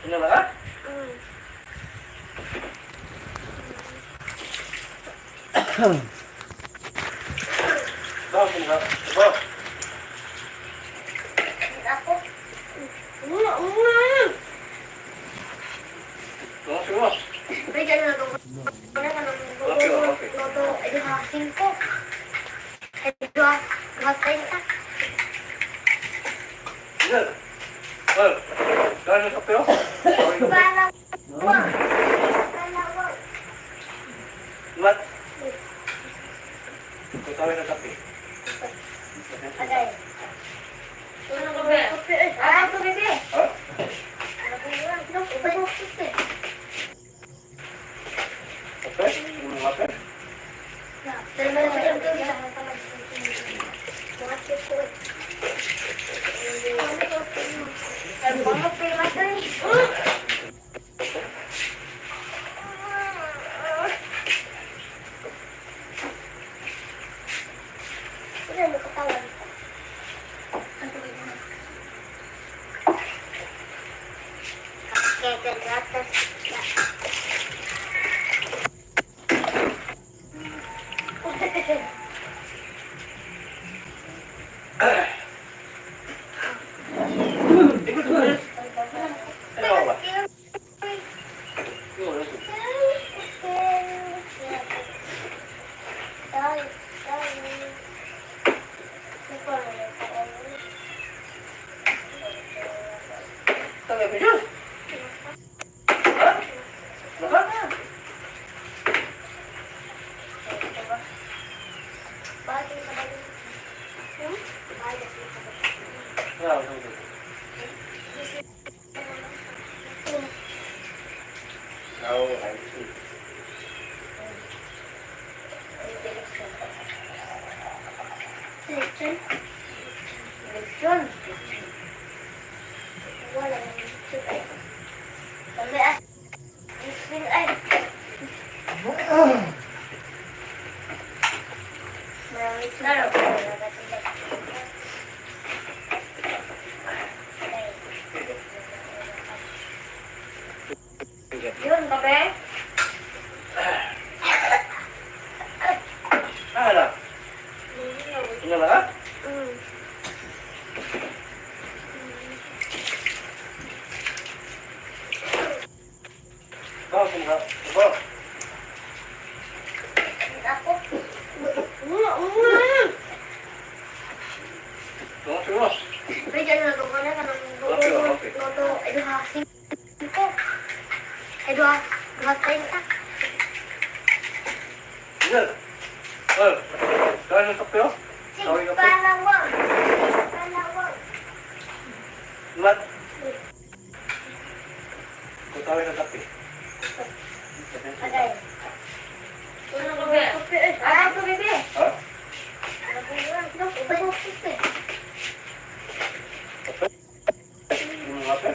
Ano na ka? Ba, kung ka. Ba. Ako. Una. Tungo siya. Bigyan na ito. Una ka nang Okay. Toto, ay duha singko. Ay duha, duha 30. Yan. Well, kaya sa kape oh. Dalawa. Dalawa. Mat. Kutawin ng kape. Agay. Ano ka ba? Ah, ito bebe. Ha? Ano? Kape? Yung kape? Ikot mo rin. Ano ba? Yung ano? Tagay pa Diyos. Ha? Naka? Ah, okay. Oh, I see. Lechon. Lechon. Wala nang lechon ay. Kami ah. Lechon ay. Marami lechon. Yun, kape? Ah, ala. Ano na ka? Mm. Ba, kung ka. Ba. Ako. Una, una. Tungo siya. Bigyan na ito. Wala ka nang Okay. Toto, ay duha singko. Ay duha, duha 30. Yan. Well, kaya sa kape oh. Sige, palawa. Palawa. Mat. Kutawin ng kape. Agay. Ano ka ba? Ah, ito bebe. Ha? Kape. Kape? Yung kape?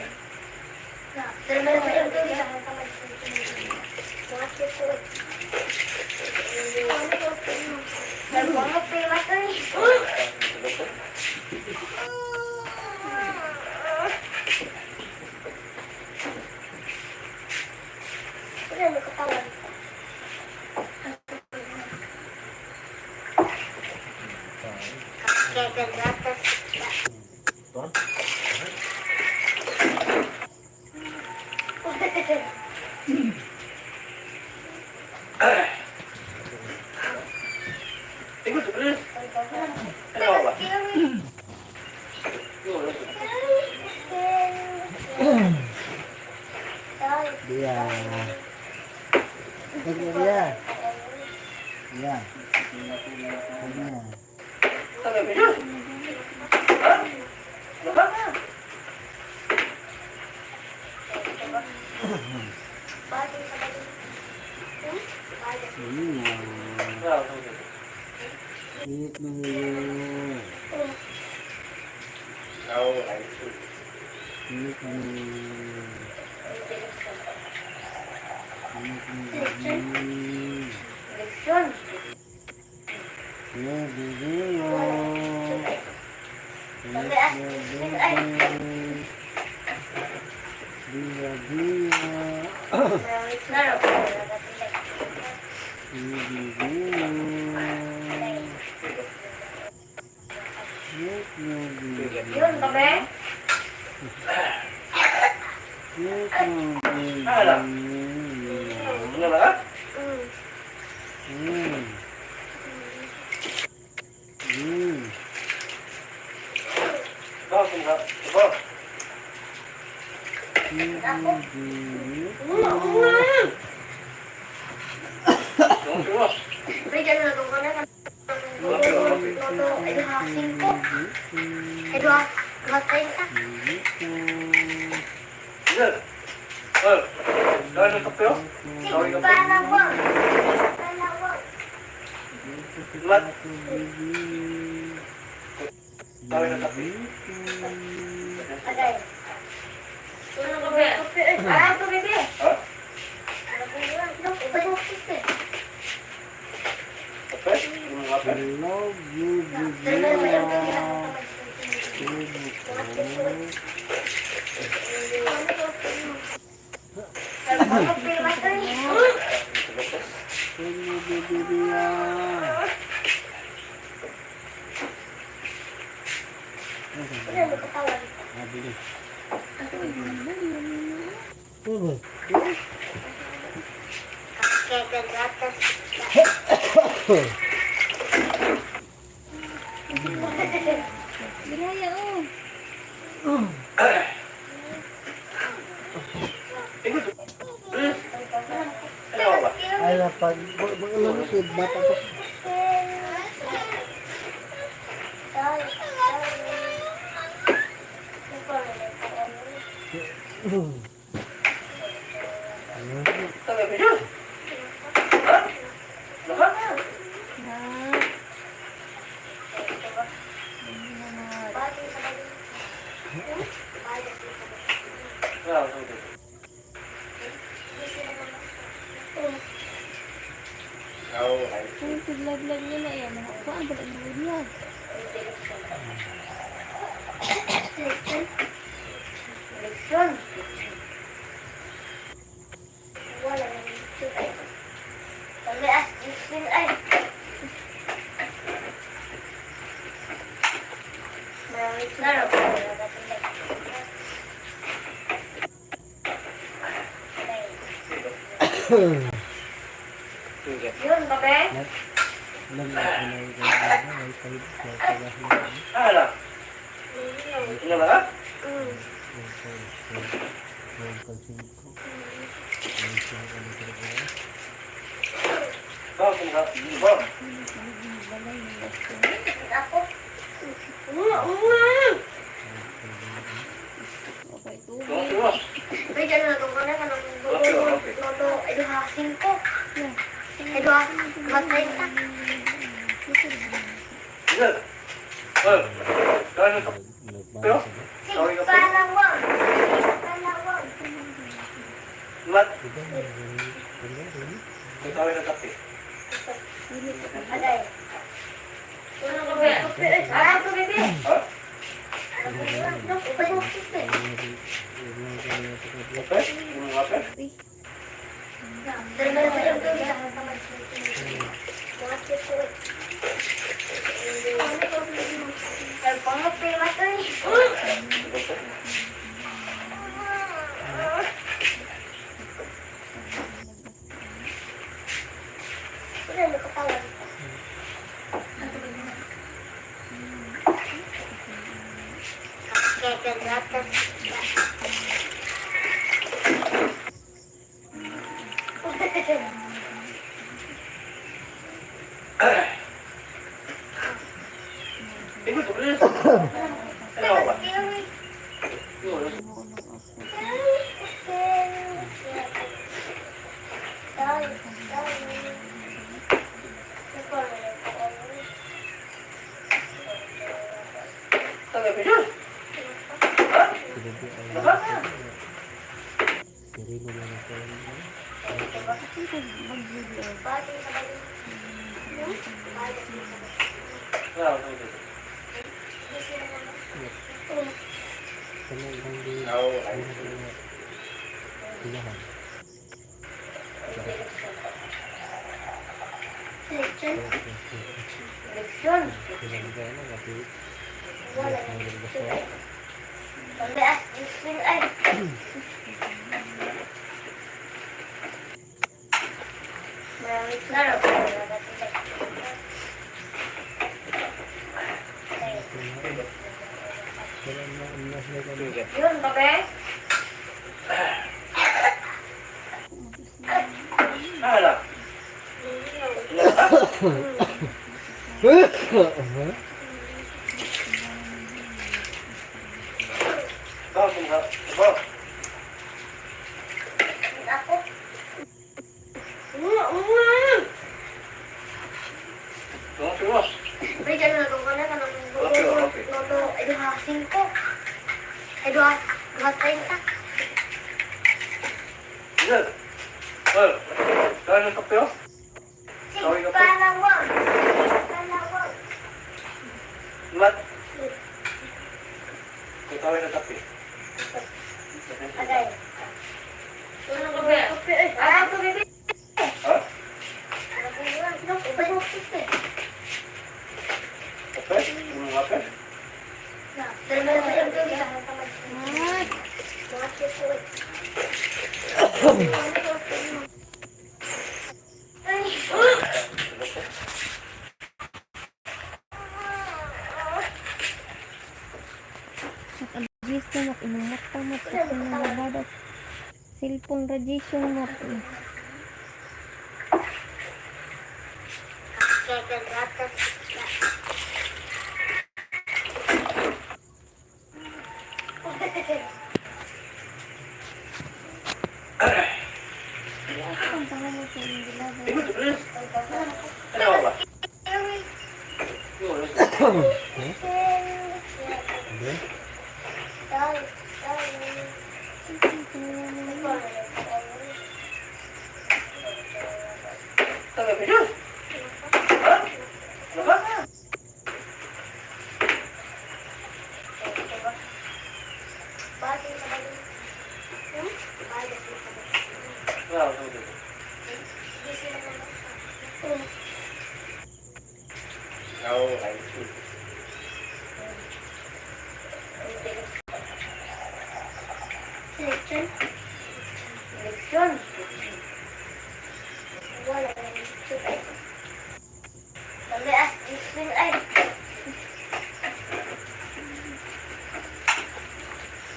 Ikot, bilis. Ano ba? Yung ano? Dia. Thank you, dia. Dia. Dia. Tagay pa Diyos. Ha? Naka? Ah, okay. Init mo yun. Oh, I see. Init mo yun. Init mo yun. Yeah, baby, oh. Init mo, baby. Biya, biya. Laro. Bibi, biya. Bibi, Yun, kape? Ano ba? Ba, kung ha? Ba? Tungo, tungo. Pre, dyan na itong kanan. Toto, ay duha, singko. Ay duha, duha 30. Sige. Oh. Dahil ng kape, oh. Sige, palawang. Palawang. Mat. Dahil ng kape. Agay. Kape, ay. Ah, kape, kape. Ha? Ano po yun? Kape. Kape? Hindi mo kape? I love you, Bibi. Biraya, oh. Ingot. Please. Ano ba? Ay, pag ano si bata pa. Tagay pa siya. Ha? Ano ka? Na. Wala akong tubig. Oo, ay. Kung tiglag-lag nila yan, nakuhaan ba ang bunyag? Sige. Yun, kape? Ah, ala. Ano ba? Ba, kung ha? Ba? Ako. Okay, Tungo, tubig. tungo. Pre, dyan na itong kanan. Okay, okay. Toto, ay duha, singko. Ay duha, duha 30. Sige. Oh. Dahil ng kape, oh. Sige, palawang. Palawang. Mat. Dahil ng kape. Agay. Kape, ay. Ah, kape, kape. Ha? Kape, kape. Kape? Hindi mo kape? Kape? Ingot, please. Ano ba? Yun. Tagay pa siya. Ha? Ano ka? Wala akong tubig. Oo, ay. Pilahan. Lechon. Lechon. Pilahan ka na, kasi Wala na lechon ay. Pambias, lechon ay. Marami na. wala na, na sila kami. Yun, babe. Ala. Ba, kung ha. Ba. Ako. Mm. Tungo siya. Bigyan na itong kana kanang Okay, okay. Loto, ay duha singko. Ay duha, duha 30. Yes. Well, kaya ng kape oh. Sige, palawang. Palawang. Mat. Kutawin ng kape. Agay. Ano ka ba? Ah, kape. Ha? Kape. Kape? Yung kape? Radiation mat imong mata mat imong labadat. Cellphone radiation mat. Ang pangalan sa imong gilabay. Tingnan, please. Ano ba? Yung Hindi? Taga Diyos. Ha? Ano ba? Wala ako dito. Oh, I see. Lechon. Lechon. Wala na lechon ay. Pambias, lechon ay.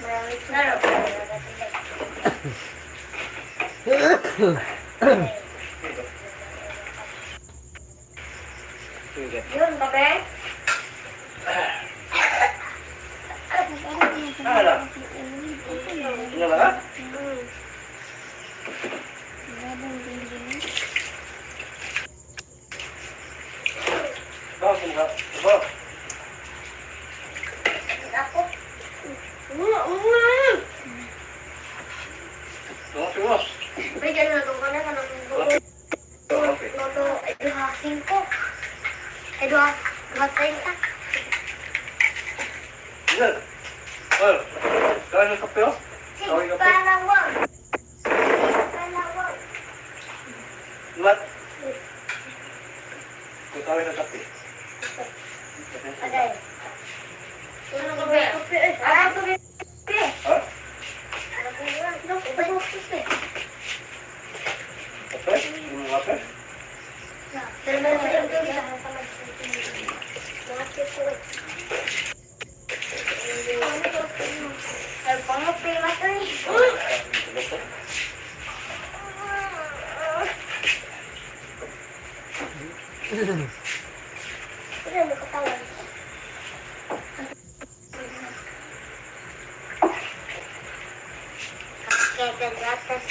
Marami na. Sige. Yun, babe. Ala. Ano ba? Ba, kung ha. Ba. Ako. Mm. Tungo siya. Bigyan na itong kana kanang Okay. Loto, ay duha singko. Ay duha, duha 30. Yes. Well, kaya ng kape oh. Sige, palawang. Palawang. Mat. Kutawin ng kape. Agay. Ano ka ba? Ah, kape. Ha? Kape. Kape? Yung kape? Ay, pangapi mas. Pero nakatawan. Kagagatas.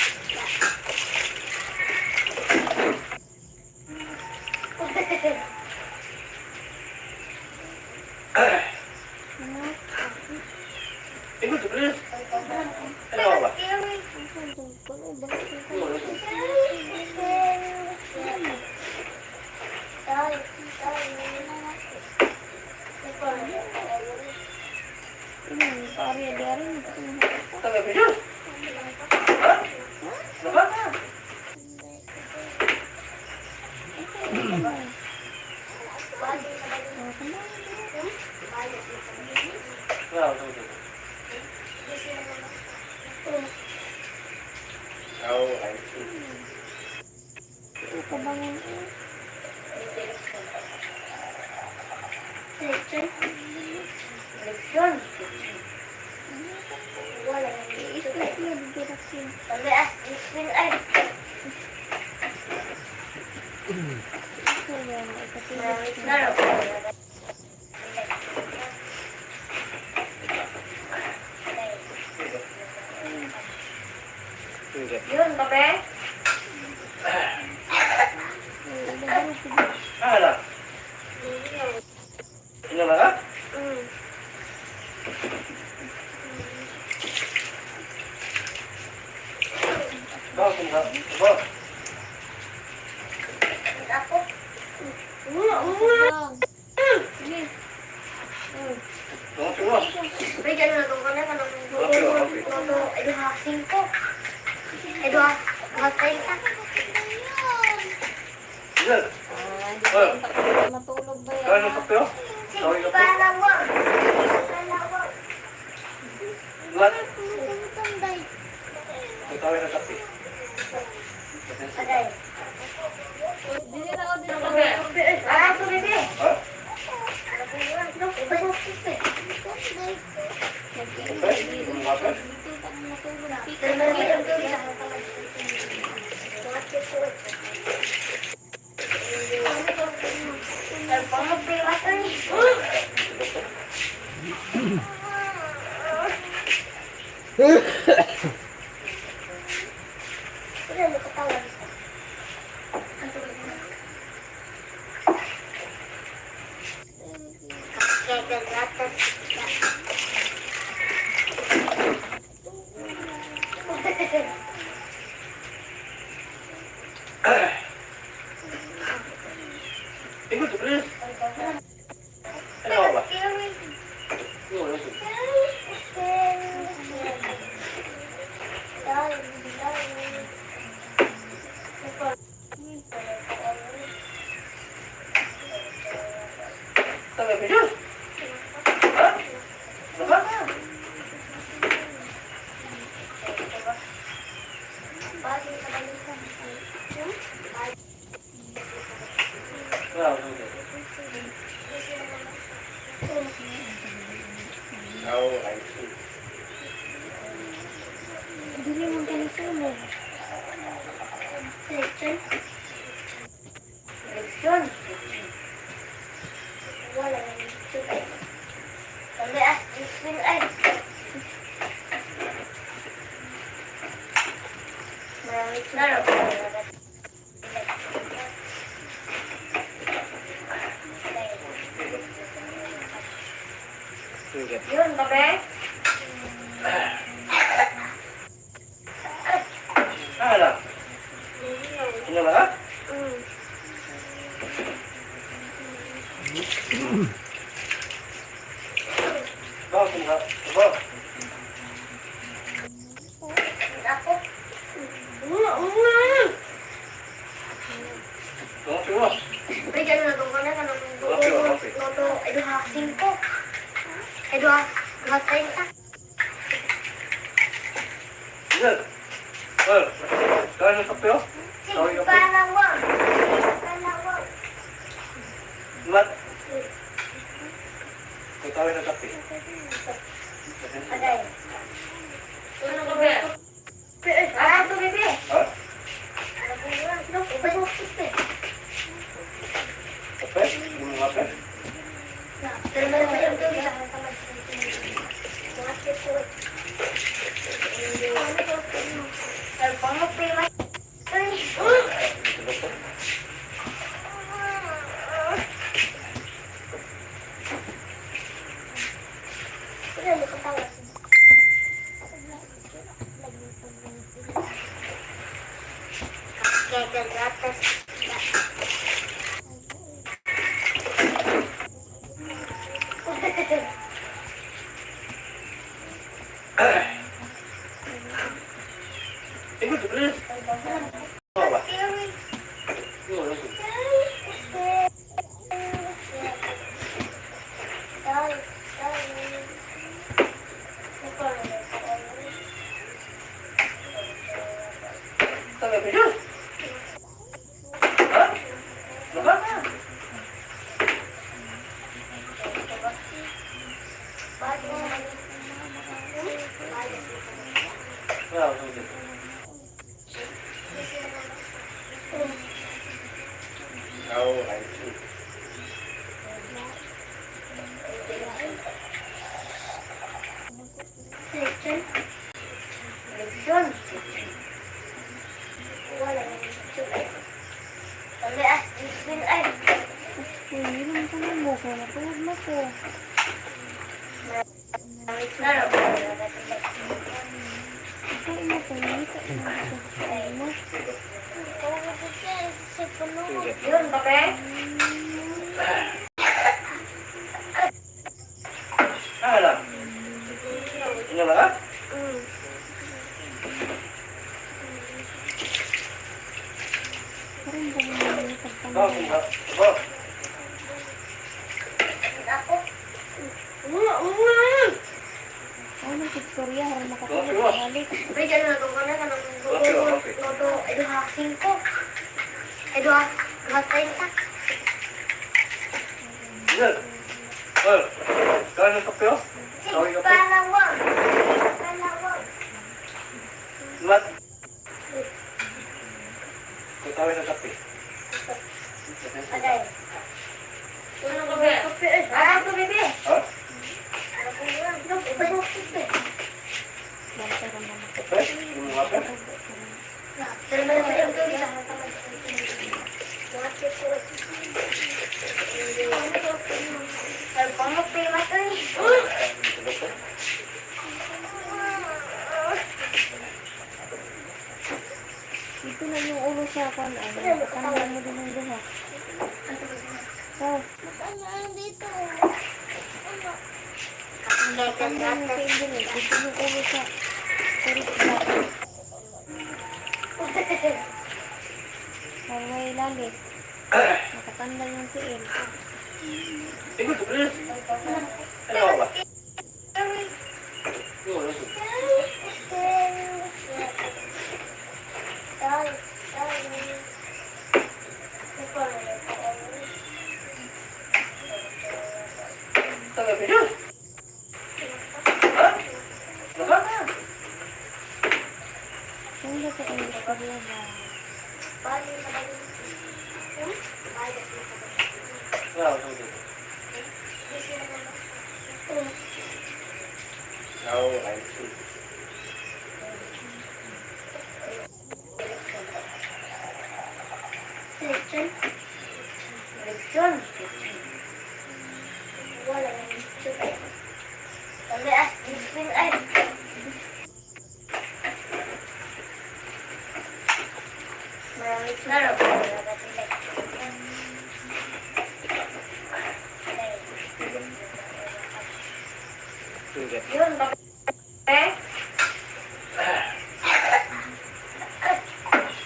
Tingnan, please. Ano ba? Taga Diyos. Ha? Naka? Wala, wala, wala. Oh, I see. Kabangon eh. Leksyon. Wala. I-split mo direksyon. Ay. Kaya ikatulog. Laro. Yun, babe. Ah, ala. Ina na ka? Mm. Ba, kung ha? Ba? Ako. Sige. Tungo, tungo. Bigyan na itong kanina ng Okay, okay. duha, singko. Ay, duha, duha, trenta. Yan. Ah, hindi pa matulog ba Kaya yan? ng kape, oh. Sige, palawa. Palawa. Lahat. Tawag ng kape. Aday. Dili na ako dili. Ah, so bebe. Ha? Kape? Yung kape? Ikaw, please. Ano ba? Yung, yung. Tagay, Diyos. Ha? Naka? Wala, wala, wala. Oh, I see. Dili man kani sulog. Leksyon. Wala nang Kami as ay. Laro. Yun, babe. Ah, ala. Ina na ka? Mm. Ba, kung ha? Ba? Ako. Tungo, tungo. Bigyan na itong kanina ng Okay, okay. duha, duha, singko. Ay, duha, duha, trenta. Yan. Well, kaya ng kape, oh. Sige, palawa. Palawa. Lahat. Tawag ng kape. Aday. Ah, so bebe. Ha? Kape? Yung kape? Ikaw, please. Ano ba? Ikaw, Talaga yun? Ha? Ano ba? Wala akong tubig. Oh, I see. Lechon. Lechon. Wala yung lechon ay. Kami as lechon ay. Uy, ilang ka na mo ko. Natulog na ko. Ikaw mo ko. Ngita na ko. Ay mo. Yun, babe. Ah, wala. Ano ba ka? Karon ba mo Oh, pagtanong? kumba. Oh, Ako. Ay, nang istorya. Harang makatulog. Balik. Pre, dyan na itong kanan. Anong Okay, okay. Todo, ay duha, singko. Ay duha, duha, trenta. Yan. Oh, kaya ng kape, oh? Tawag kape. Palawang. Palawang. Mat. Kung tawag ng kape. Agay. Unang kape. Kape. Ah, kape, kape. Ha? Bantay ka naman. Kape? Hindi mo kape? Kape? Dito na yung ulo sa kan. Ano, tanggal mo din ang duha. Oh, tanggal mo sa engineer. Dito yung ulo sa kurit sa. Para may lalit. Nakatandal yung tiil. Ikaw, please. Ano ba? Ikaw, ano? Talaga yun? Ha? Ano ba? Tunggal sa kanyang istorya ba? Wala akong tubig. Oh, I see. Lechon. Lechon. Wala yung lechon ay. Kami as lechon ay. Marami laro. Tubig. Yun, babe.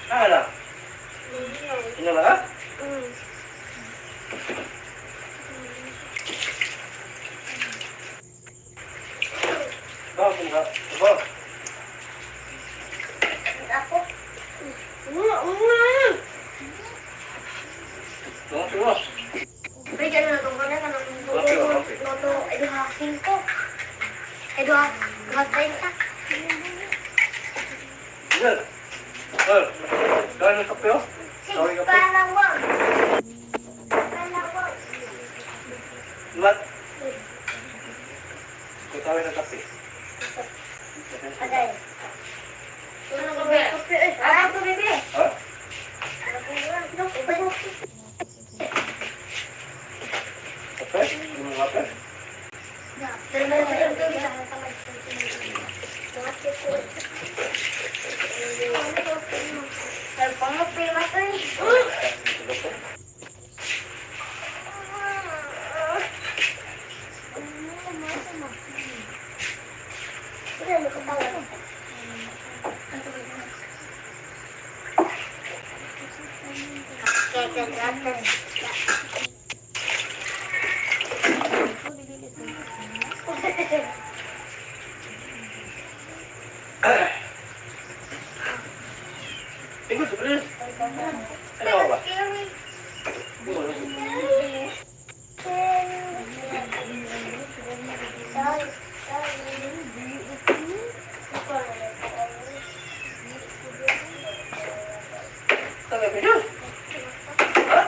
Ah, wala. Ano ba ka? Oh, kumba. Oh, Ako. oh, oh. Pre, dyan na itong kanan. Anong Okay, okay. Todo, ay duha, singko. Ay duha, duha, trenta. Yan. Oh, kaya ng kape, oh? Tawag kape. Palawang. Palawang. Mat. Kung tawag ng kape. Agay. Unang kape. Kape. Ah, kape, kape. Ha? Kape? Hindi mo kape? Kape? Kay Tingnan, please. Ano ba? Taga Diyos. Ha?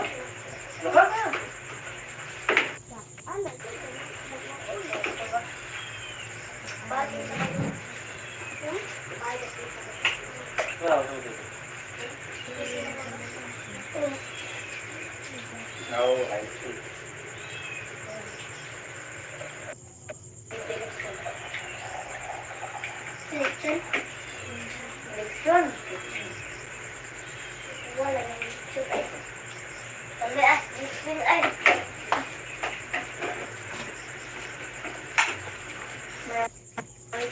Ano ka? Wala ako dito. Oh, I see. Lechon. Lechon. Wala nang lechon ay. Kami as lechon ay.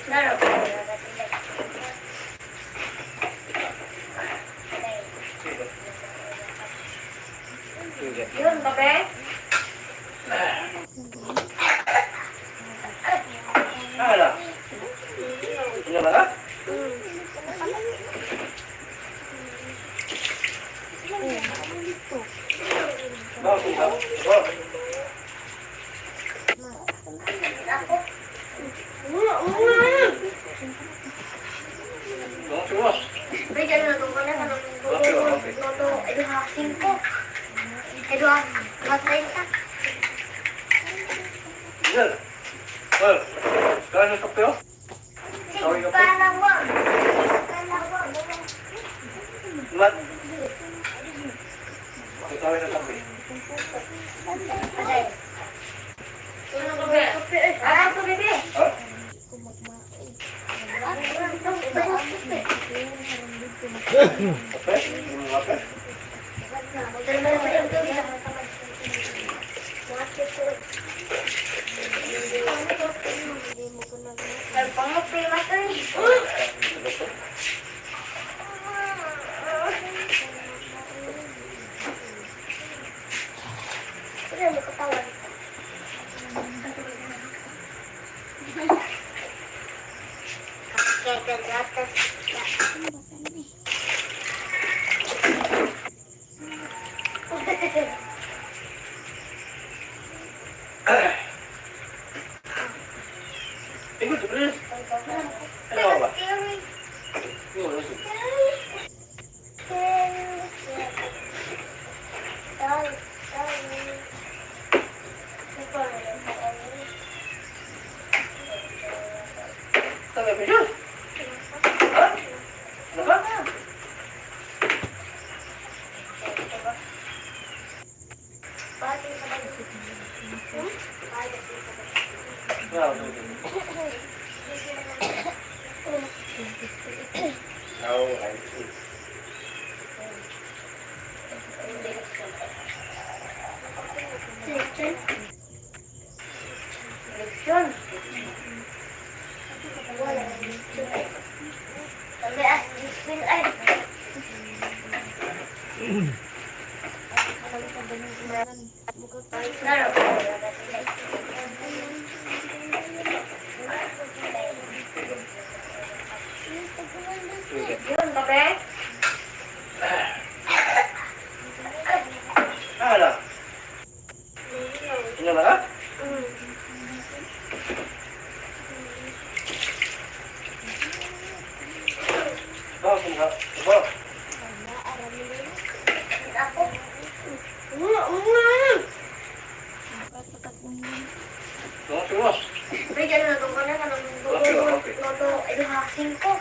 Laro. Sige. Yun, babe. Ah, wala. Ano ba ka? Bakit ba? Bakit? Ako. Bakit ba? Bigyan na itong kanan, anong Okay, okay. Loto, ay duha, singko. Ay duha, duha trenta. Yan. Well, kaya sa kape, oh? Sige, kalawang. Kalawang. Mat. Ikaw sa kape. Patay. Ah, ito, bebe. Ha? Kape? Hindi mo kape? Ano to? Tingnan, please. Ano ba? Tingnan, Taga Diyos. Ha? Ano ka? Wala ako dito. Oh, I see. Lechon. Lechon. Wala nang lechon ay. Kami as lechon ay. Laro. Sige. Yun, babe. Ah, wala. Ano ba ka? Bakit ba? Bakit? Ako. Bakit ba? Bigyan na itong kanan, anong Okay, okay. Loto, ay duha, singko.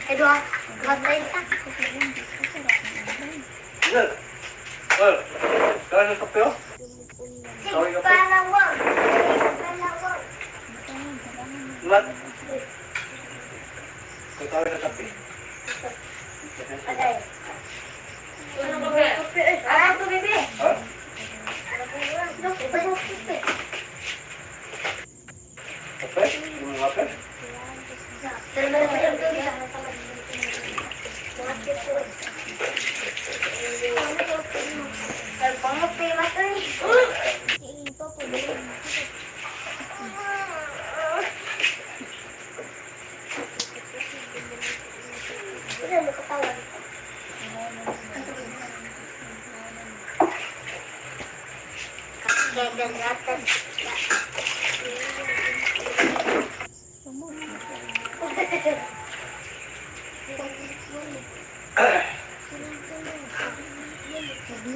Ay duha, duha trenta. Yan. Well, kaya sa kape, oh? Sige, kalawang. Kalawang. Mat. Ikaw sa kape. Patay. Ah, ito, bebe. Ha? Kape? Hindi mo kape?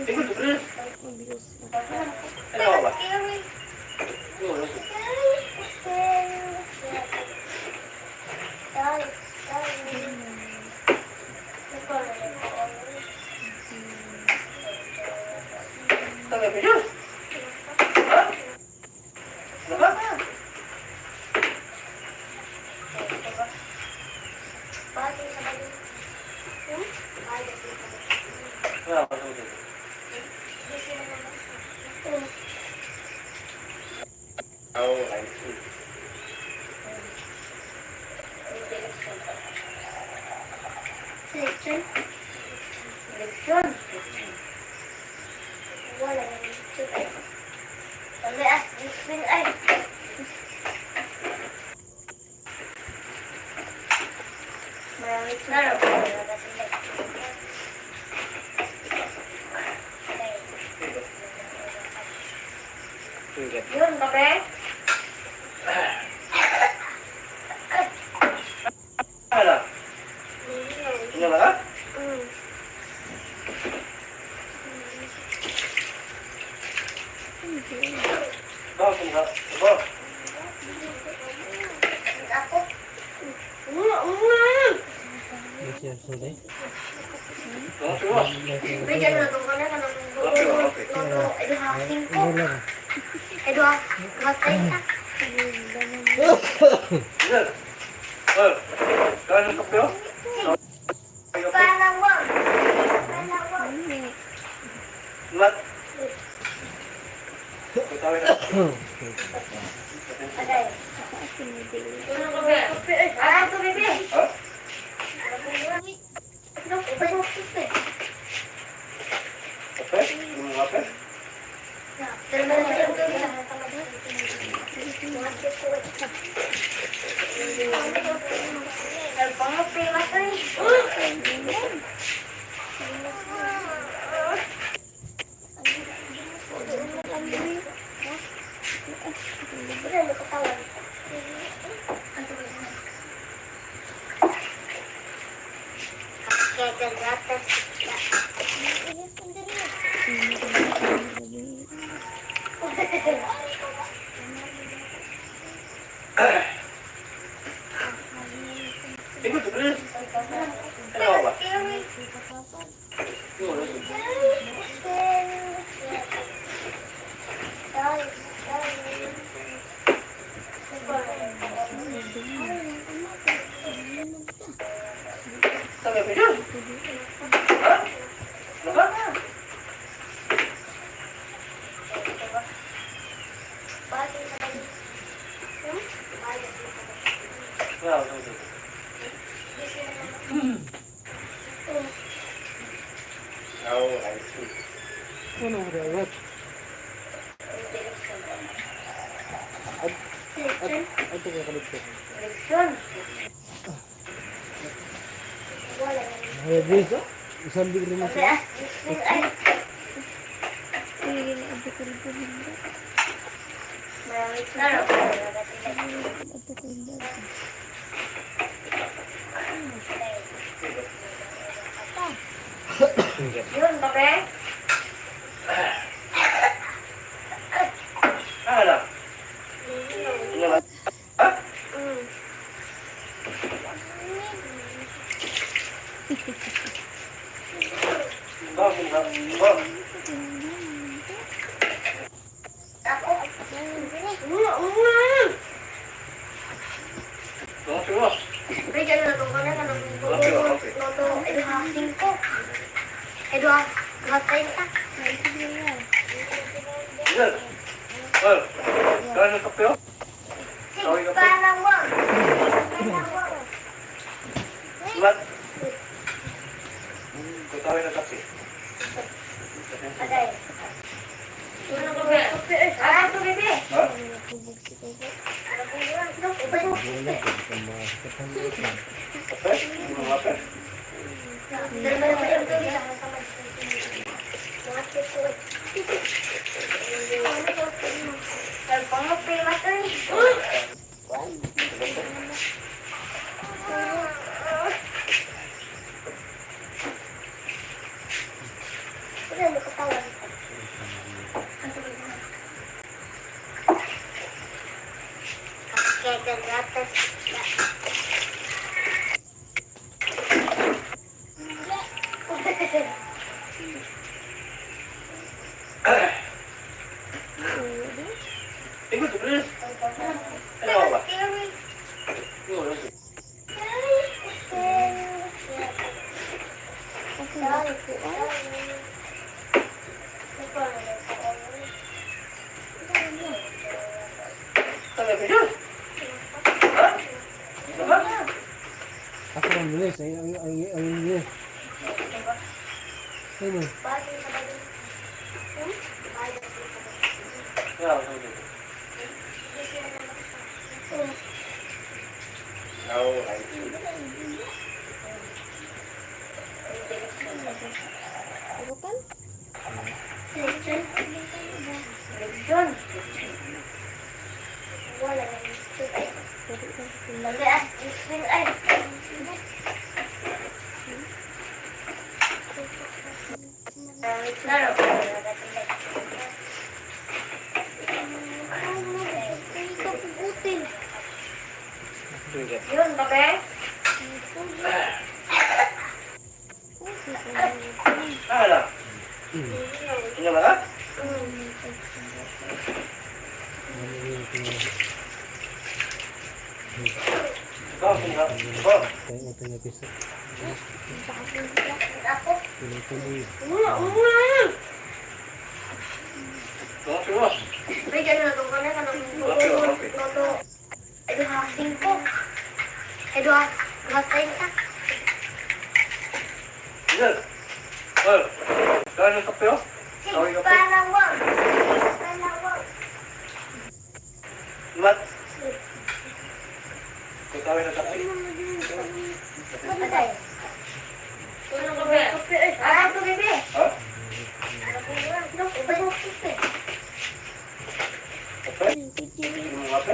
Tingnan, please. Ano ba? Scary. Ano Scary. Scary. Scary. Scary. Tagay pa siya. Ha? Ano ka? Wala ka sa Oh, I see. Selection. Selection. Wala na selection ay. Kami as discipline ay. Marami na. Sige. Yun, kape. Ano? Ano na ka? Mm. Ba, kung ka. Ba. Ako. Mm, Yes, yes, sorry. Mga siwa. Medyo na itong kana ka ng luto. Ay, duha, singko. Wala. Ay, duha, duha, trenta. Yan. Oh. Kaya ng kape, oh? Kape. Palawa. Palawa. Mat. Tawin na. Agay. Ah, ito, bebe. Ha? Kape? Yung mga kape? Tingnan, please. Ano ba? Ano? Tagay pa siya. Ha? Ano ka? Wala ka sa Oh, I see. Ano ba what? Ato ka kalit ko. Ay, bisa. Isang bigla mo siya. Yun, babe. Ano? Ano ba? Ha? Ba, kung ka. Ba. Ako. Mga siwa. Medyo na itong kana ka ng luto. Ay, duha, singko. Ay, duha, duha, trenta. Yan. Oh. Kaya ng kape, oh? Palawa. Palawa. Mat. Tawin ng kape. Agay. Ah, ito, bebe. Ha? Kape? Yung mga kape? 이거 누르. 이리 와봐. 이거 올려줘. Ako ba ko ah? Ako ang bilis. Ang ang ang ang bilis. Ano? 야, 저기. 아우, 알지. Bukan? Yun, babe. 하나. 이거 나가? 어, 어. Tayo mo tayo piso. Ako. Tuloy-tuloy. Una, una. 너 좋아. Bigyan na itong kanan, anong Okay, okay. Toto. Ay, duha, singko. Ay, duha, duha, trenta. 이제, 어, 나는 커피요? Sige, palawang. Palawang. 맛. 그 다음에 커피. Patay. Ah, ito, bebe. 어? Ito, 커피? 이거 카페?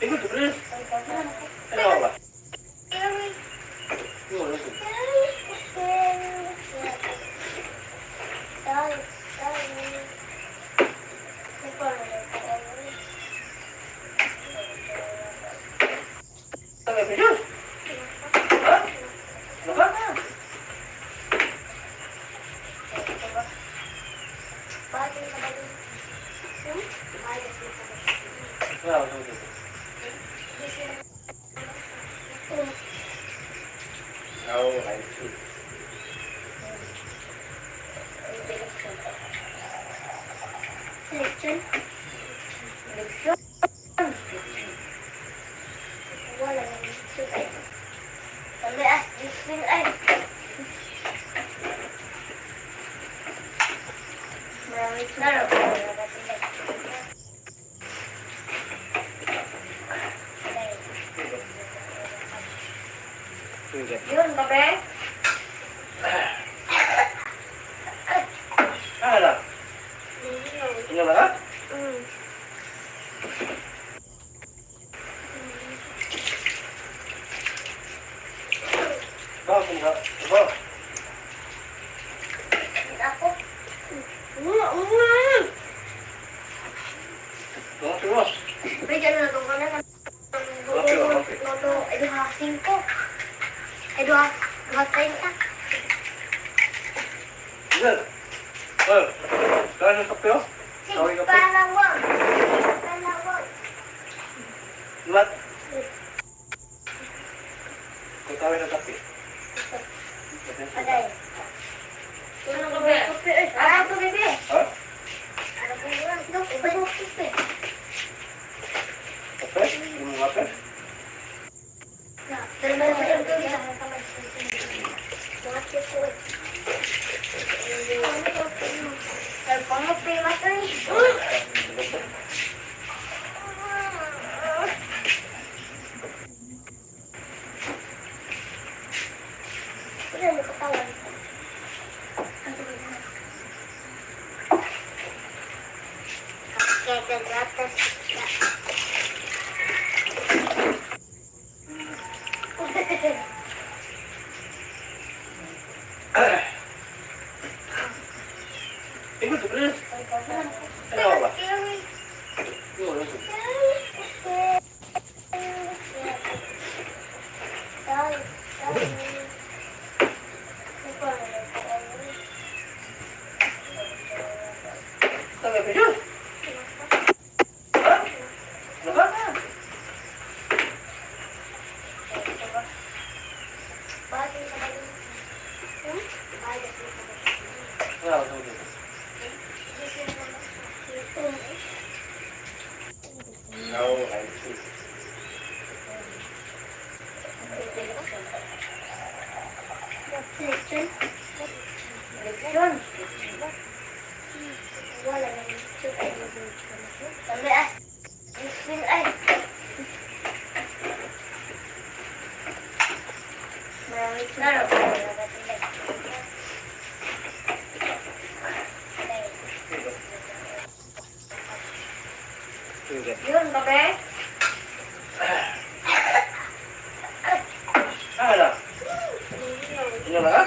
이거 누르. 이리 와봐. 이거 올려줘. 다음에 비주. 어? 너가? 야, 저기. 아우, 알지. Lechon. Lechon. Wala nang lechon ay. Sabi ah, lechon ay. Marami laro. Yun, babe. 하나. 이거 나가? 뭐, 뭐, 뭐. Ako. Una, una. 너 좋아. Bigyan na itong kanan. Okay, okay. Toto, ay duha, singko. Ay duha, duha, trenta. 이제, 어, 나는 커피요? Sige, palawang. Palawang. 맛. 그 다음에 커피. Patay. Ah, ito, bebe. 어? Ito, bebe. 커피? 이거 카페? Gatas. Ikaw, please. Ano ba? Ikaw, ano? Taga Diyos. Ha? Naka? Wala ko dito. No, I see. Yun. Wala na yung Kami ah. Lechon ay. Marami Sige. Yun, babe. Ah, wala. Ano na ka?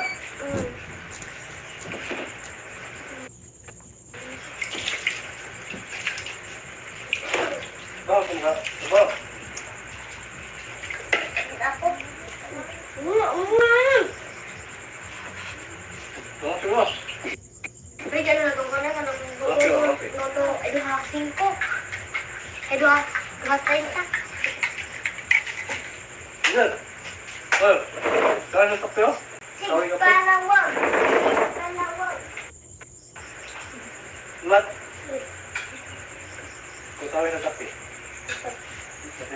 Ba, kung ka. Ba. Ako. Una, Tungo, tungo. Pre, ano na itong kanan, anong Okay, okay. Noto, ay duha singko. Ay duha, duha 30. Yan. Oh. Kaya ng kape, oh. Sorry, kape. Palawang. Palawang. Mat. Kung tawin ng kape.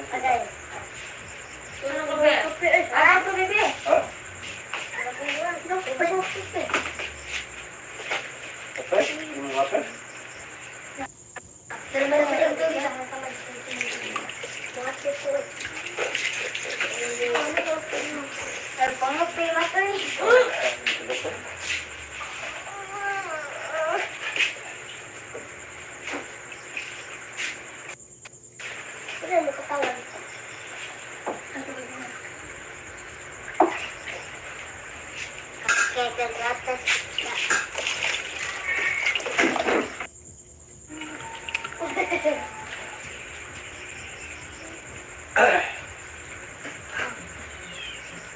Agay. Kape. Ah, ito, bebe. Ha? Kape. Kape? Yung mga kape? Pero meron sa ito, isa. Pero pangape, matoy. Wala mo katawan. Kaya gatas.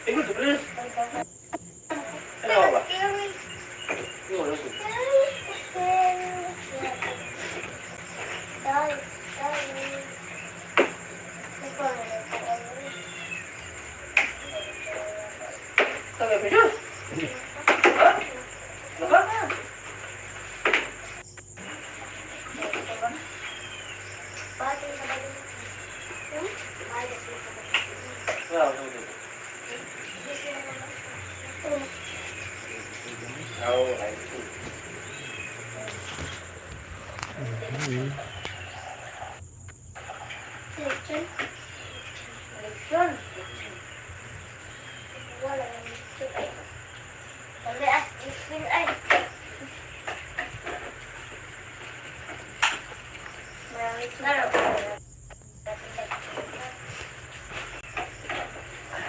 Ikaw, please. Ano ba? Ikaw, ano? Taga Diyos. Ha? Naka? Wala ko dito. Oh, I see.